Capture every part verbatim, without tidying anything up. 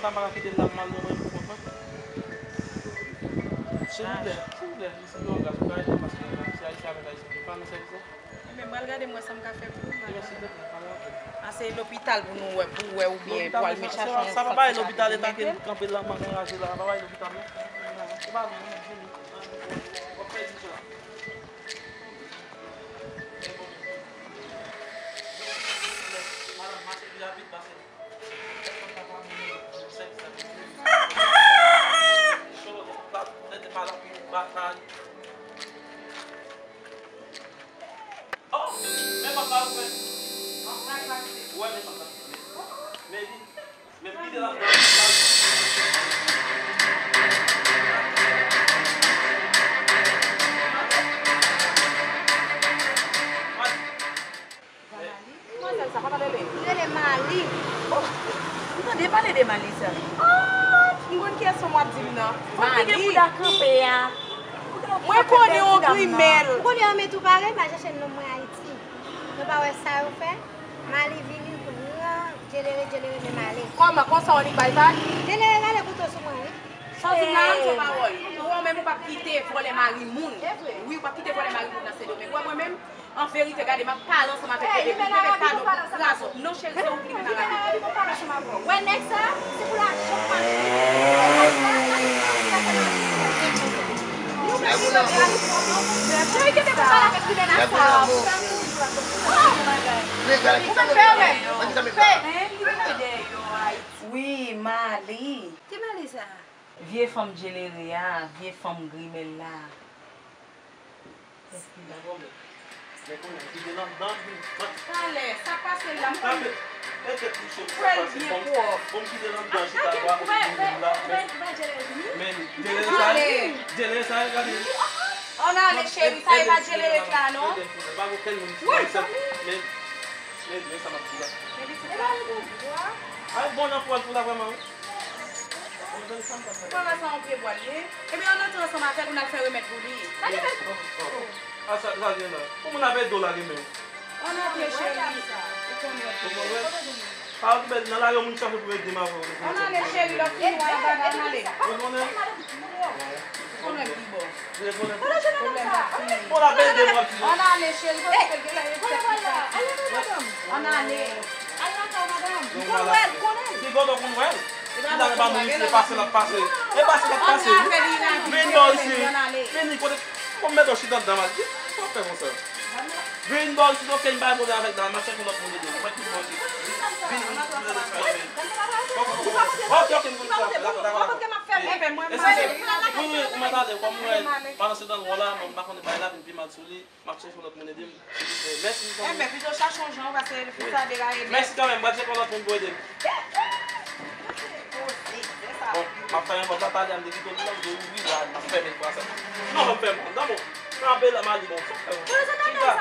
Sa pa ka kite l la, m al nan mwen pou kont mwen. Silvouplè, silvouplè, mesye, fè yon gras, ou ka ede m paske se Ayisyen avèk Ayisyen, pa nan sèvis la. Ebyen, m pral gade m wè sa m ka fè pou ou, madanm. Ebyen, silvouplè, pa gen pwoblèm. A, se lopital pou nou wè, pou wè oubyen pou al met chache yon sant de sante mete l. Sa pa bay lopital, e ta ke m kanpe la, m anraje la, pa bay lopital, non. Se pa vre, non, vini. W ap pèdi sa. Madanm, mache pi rapid, paske Manzèl sa, kòman l rele? Li rele Mali. Oh, m tande pale de Mali sa. Ah, m konn kiyès fanm w ap di m nan. Fanm ki gen bouda kanpe a. Mwen konnen yon grimèl. Ou konnen anmè tou pare, m al chèche nonm mwen Ayiti. Nou pa wè sa yo fè? Mali vini pran djelere, djelere, men Mali. Kòman, konsa w annik bay vag? Djelere gade kouto sou mwen, wi. Sa w di m la, se pawòl. Ou menm ou p ap kite vòlè mari moun. Wi, ou p ap kite vòlè mari moun nan Sendomeng. Ou wè mwen menm, an verite, gade, m ap pale ansanm avèk bebe pou bebe pa nou pou kraze w. Non, cheri, se ou ki limite la. Wè nèg sa, se pou lajan w mache. Cheri, kenbe pou pale avèk limena sa. Ou fè m pè, wè. Wi, Mali. Ki Mali sa? Vye fanm djelere a, vye fanm grimèl la. Talè, sa pase la, m konn kwè l byen pwòp. Gade, ou wè, ou wè, ou wè, ou wè djelere vini? Ann ale, cheri, sa e pa djelere la, non. Wi, zanmi. Avèk bon nan pwòl pou la vrèman, wi. Ou pa wè sa yon pye bwa l ye? Ebyen, ann antre ansanm avè l pou n al fè remèd pou li. Gade men. Oh, oh. A sa, sa gen la. Pou moun avè do lage men. Ann antre, cheri. Ou konnen. Ou konnen. Pa okipe, nan lari, yon moun chache pou ede m avè w. Ann ale, cheri, lòt ki nou anba la, ann ale. Ou konnen. Ou konnen ki bò. Bon, la bèl de mwa, ti. Ann ale, cheri, paske gen lè yo fè pita. Ann ale. Al lakay, madanm. M konn wè l, konnen l. Ki kote w konn wè l? Ki ta konn pa moun isi, e pase l ap pase. E pase l ap pase, wi. Vin bò isi. Vini, kote, bon, m mete w chita anndan, m al di, sa w fè konsa? Vin bò isi, ok, m pa kote avèk dam, m ap chèche lòt moun ede. Mwen tout bò isi. Vin, vin, vin, vin. Ok, ok, m konn sa. Dakò, dakò, dakò. Eskize. Wi, wi, ou mèt ale, kòm mwen, pandan se tan, wòl la, mwen pa konnen bagay la vin pi mal sou li. M ap chèche yon lòt moun ede m, silvouplè. Mèsi, zanmi. Enben, pito chache yon jan, paske fi sa deraye nèt. Mèsi kanmenm, m pral chèche yon lòt moun pou ede m. Bon, m ap fè yon pòt la, talè a m te kite w la, m te ouvri la, m ap fèmen l konsa. Non, m fè m, non, bon. Kanpe la, m ale, bon, sa fè bon. Chita.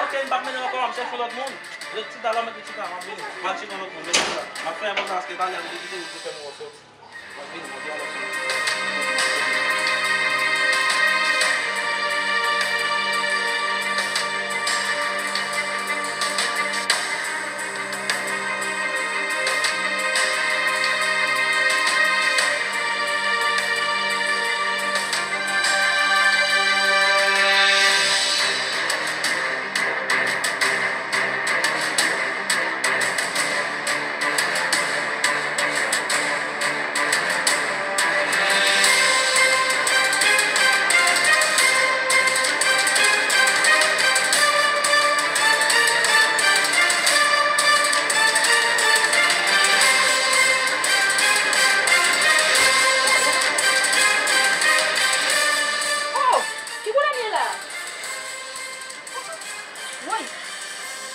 Ok, m p ap mennen l ankò, m ap chèche yon lòt moun. Chita la, m ap chita, m ap vini. M al chèche yon lòt moun, mèsi la. M ap fè yon pòt la, paske talè a m te kite w, m te fèmen w sòti. Oh! Ki koulè m ye la? Woy!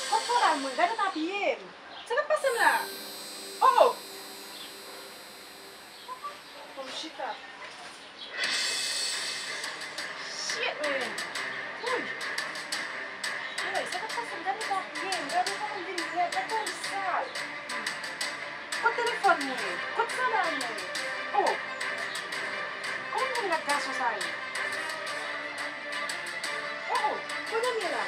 Kot fè w la mwen? Gade w t apiye m. Sa k ap pase m la? Oh! Fò m chita. Shit, man. Woy! Woy, sa k ap pase m? Gade w t apiye m. Gade w kòman m vin rèd. Gade kòman m sal. Kot telefòn mwen? Kot sandal mwen? Oh! Kòman m vin rèd gason sa ye? Oh, oh, kote m ye la?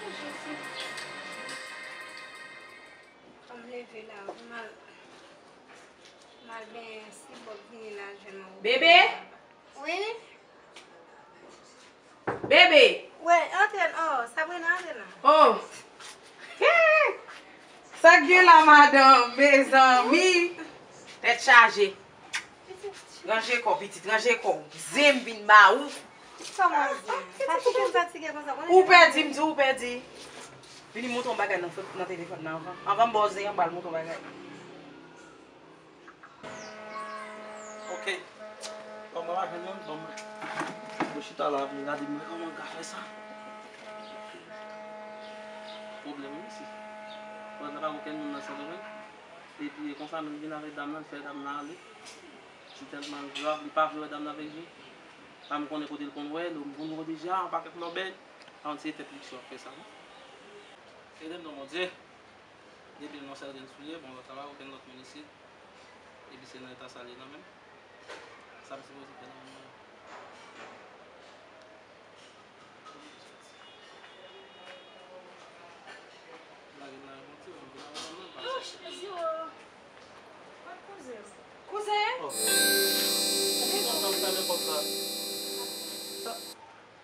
Oh, Jezi. Bebe? Wi. Bebe! Wè, antre nan. Oh, Sabrina, antre nan. Oh! Sa k gen la, madanm? Mezanmi! Tèt chaje. Ranje kò, pitit, ranje kò. Zen m vin ba ou. Kòman zen? Fatige, m fatige konsa. Ou pèdi, m di ou pèdi. Vini montre yon bagay nan, nan telefòn nan anvan. Anvan m ba w zen an, m pral montre yon bagay. Ok. Bon, mwen pa jwenn youn, bon, mwen chita la, mwen gade mwen kòman m ka fè sa. Pwoblèm wi, mesye. Mwen nan pa okenn moun nan Sendomeng. Epi, e konsa, menm vin avèk dam nan, fè dam nan ale. Li tèlman grav, li pa vle wè dam nan avèk je. Pa m konnen kote l konn wè l, m konn wè deja, yon pakèt lòbèy. Pa konn se tèt li ki sou ap fè sa, non. Ede m non, Bondye. Depi l non sèl grenn soulye, bon, lòt la pa okenn lòt moun isit. Epi se nan eta sa l ye nan menm. Sa m sipoze fè nan menm nan? Lage m nan yon ti, m vin nan menm nan, pa sa. Kouzen? Oh. Kouzen? Kouzen? Sa,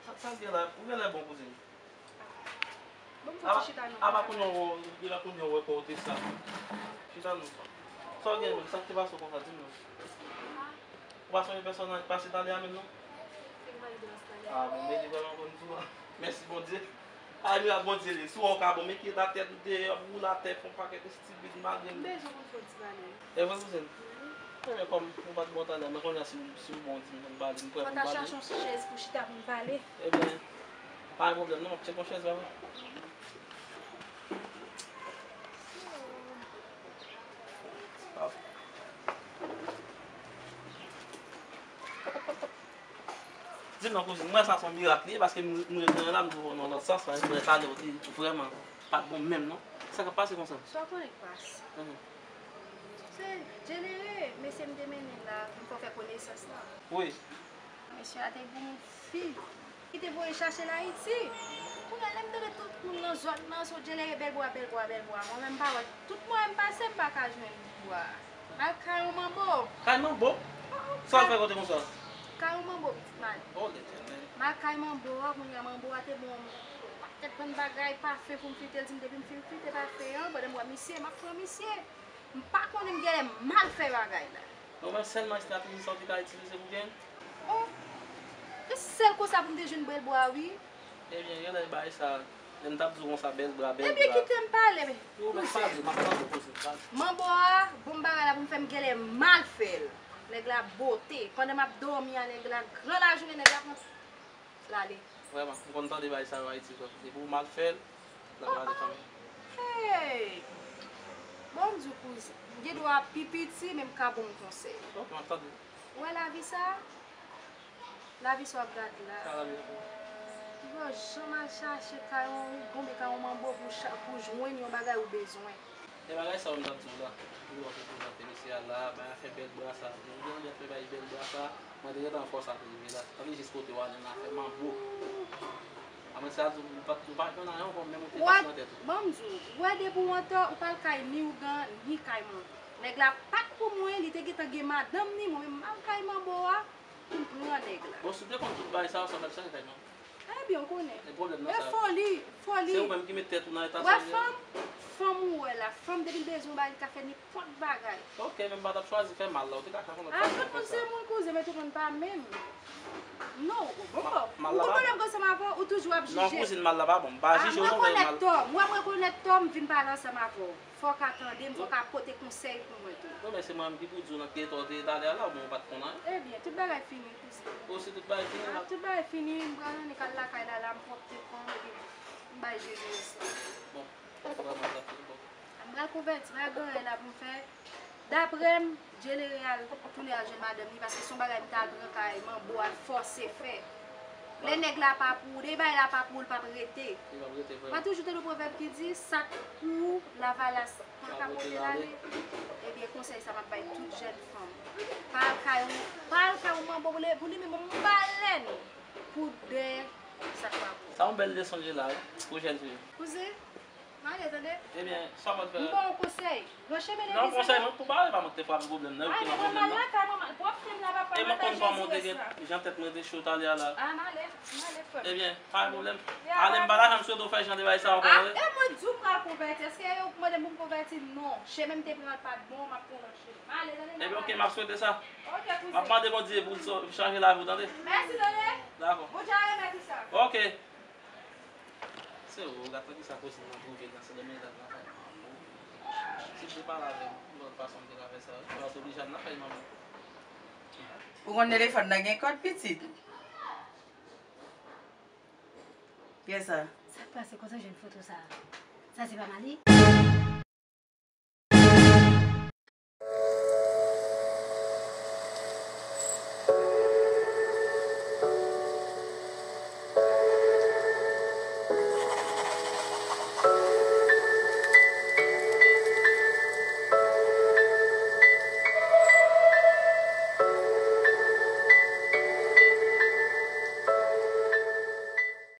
sa, sa gen la, ou gen lè bon kouzen. Bon, m fè ti chita non. Apa kounye a w, depi kounye a w wè kò w te sa. Chita non. Sa w gen menm, sa k te pase w konsa, di m non. Ou pa sonje pèsonaj pase talè a menm non? Se m pale de pase talè a. Ah, bon, men li vrèman konn di w. Mèsi Bondye. Ah, mirak Bondye li. Si w wè w ka bon, men ki eta tèt ou te ap woule atè, fè yon pakèt estipid, malgre m. M bezwen konn fè yon ti pale. E vre, kouzin? Wi. Ebyen, kòm ou pa t bon talè a, men kounye a si, si w bon, di m pou m pale, m prè pou m pale. Fò ta chache yon chèz pou chita pou m pale. Ebyen, pa gen pwoblèm non, m ap tcheke yon chèz ba ou. Di m non, kouzin, m wè sa se yon mirak li ye, paske m, m ret nan la, m di w nan lòt sans la, m wè talè w te vrèman pa t bon menm non. Sa k ap pase konsa? Sa w konnen k pase. Mhm. Se Djelere, mesye m te mennen la, pou m fè w fè konesans la. Wi. Mesye a te gen yon fi ki te voye chache l Ayiti. Kounye a, lè m tande tout moun nan zòn nan, se Djelere bèl bwa, bèl bwa, bèl bwa. Mwen menm m pa wè. Tout mwayen m pase, m pa ka jwenn bwa. M al kay yon manbo. Kay manbo? Sa w al fè kote konsa? Kay yon manbo, pitit mari. Oh, Letènèl. M al kay manbo a, kounye a manbo a te ban m yon pakèt bann bagay, pafen pou m flite l, di m depi m fin flite pafen an, pandan m wè misye, m ap pran misye. M pa konnen m genlè mal fè bagay la. Non, men sèlman estrateji sa w te ka itilize pou gen. Oh, e sèl konsa pou m te jwenn bèl bwa, wi. Ebyen, genlè bagay sa, lè m t ap di w konsa, bèl bwa, bèl bwa. Ebyen, kite m pale, men. Yo, men pale, m ap tande w, kouzin, pale. Manbo a, bon bagay la pou m fè m genlè mal fè l. Nèg la bote. Pandan m ap dòmi a, nèg la, gran lajounen, nèg la pran L ale. Vrèman, m konn tande bagay sa yo Ayiti tou. Depi w mal fè l, l ap rale kanmenm. Hey! Bon, m di w, kouzin, m gen dwa pi piti, men m ka ba w yon konsèy. Ok, m ap tande. Ou wè lavi sa? Lavi sa w ap gade la. Sa lavi la? Ou pa janm al chache kay yon rigonbe, kay yon manbo pou cha-, pou jwenn yon bagay ou bezwen. E bagay sa yo m t ap di w la, pou yo te prezante mesye a la, bay afè bèl bra sa. Depi w te tande afè bay bèl bra sa, mwen te gentan fòse a te rive la. Tande jis kote w ale nan afè manbo. Apre sa, di w, m pa, m pa jwenn anyen ankò, menm ou te pase nan tèt ou. Ban m di w, ou wè depi w antò, ou pa al kay ni ougan, ni kay manbo. Nèg la pa t pou mwen, li te gentan gen madanm ni, mwen menm m al kay manbo a, pou m pran nèg la. Bon, si w te konn tout bagay sa yo, sa w t ap chanje kay manbo. Ebyen, ou konnen. E pwoblèm nan sa. E foli, foli. Se ou menm ki met tèt ou nan eta sa. Ou wè fanm, fanm ou wè la, fanm depi l bezwen yon bagay, li ka fè nenpòt bagay. Ok, men m pa t ap chwazi fè mal la, ou te ka fè yon lòt fason. Ah, tout moun se moun, kouzin, men tout moun pa menm. Non, ou bon. Ou konprann lè m ansanm avè w, ou toujou ap jije. Non, kouzin, mal la pa bon. M pa jije w non, men mal. M rekonèt tò m, ou wè m rekonèt tò m, m vin pale ansanm avè w. Fò w ka tande m, fò w ka pote konsèy pou mwen tou. Non, men se mwen menm ki pou di w nan ki eta w te ye talè a la, oubyen ou pa t konn anyen. Ebyen, tout bagay fini, kouzin. O, si tout bagay fini la. Ah, tout bagay fini, m pral annik al lakay la, la, m pwòpte kò m, epi m bay Jezi rès la. Bon, vrèman, sa fini, bon. M pral konvèti, m pral gen anyen la pou m fè. Daprè m, Djelere al tounen al jwenn madanm li, paske se yon bagay m t al pran kay manbo al fòse fè. Lè nèg la pa pou ou, lè bagay la pa pou ou, l p ap rete. Li p ap rete vrèman. Mwen toujou tande yon pwovèb ki di, sa k pou ou, lavalas pa ka pote l ale. Ebyen, konsèy sa m ap bay tout jèn fanm. Pa al kay yon, pa al kay yon manbo pou li, pou li menm yon balèn pou dèyè sa k pa pou ou. Sa yon bèl leson l ye la, wi, pou jèn fi yo. Kouzin, M ale, tande. Ebyen, sa w ap fè? M ba w yon konsèy. Nan chemen de Non, vi sa konsèy la. Mwen pou pale pa mwen te fwa pou pwoblèm nan, yo Ay, ki men nan mwen mal pwoblèm nan. Lakay mwen, pwòp frè m la papa, E mwen lakay konn kòman w te Jezi gen rès la. Jan tèt mwen te cho talè a la. Ah, m ale, m ale frè m. Ebyen, pa gen pwoblèm. Ya, Ale, m pa la janm sou do fè jan de bagay sa ankò Ah, tande. E mwen di w pral konvèti, èske yo mande pou m konvèti? Non, chemen m te pran l pa t bon, m ap pran lòt chemen. M ale, tande. Ebyen, ok, m ap swete sa. Ok, M ap mande Bondye pou l so- chanje lavi w tande. Mèsi, tande. Dakò. Bondye ale mèt ou sa. Ok. Se ou, gade kisa kouzin nan twouve nan se de mezat nan kay. Si te pale avè m, yon lòt fason m te ka fè sa. Ou pa t oblije al nan kay manman. Ou konn telefòn nan gen kòd pitit? Kiyès sa? Sa k pase? Kote w jwenn foto sa a? Sa se pa Mali?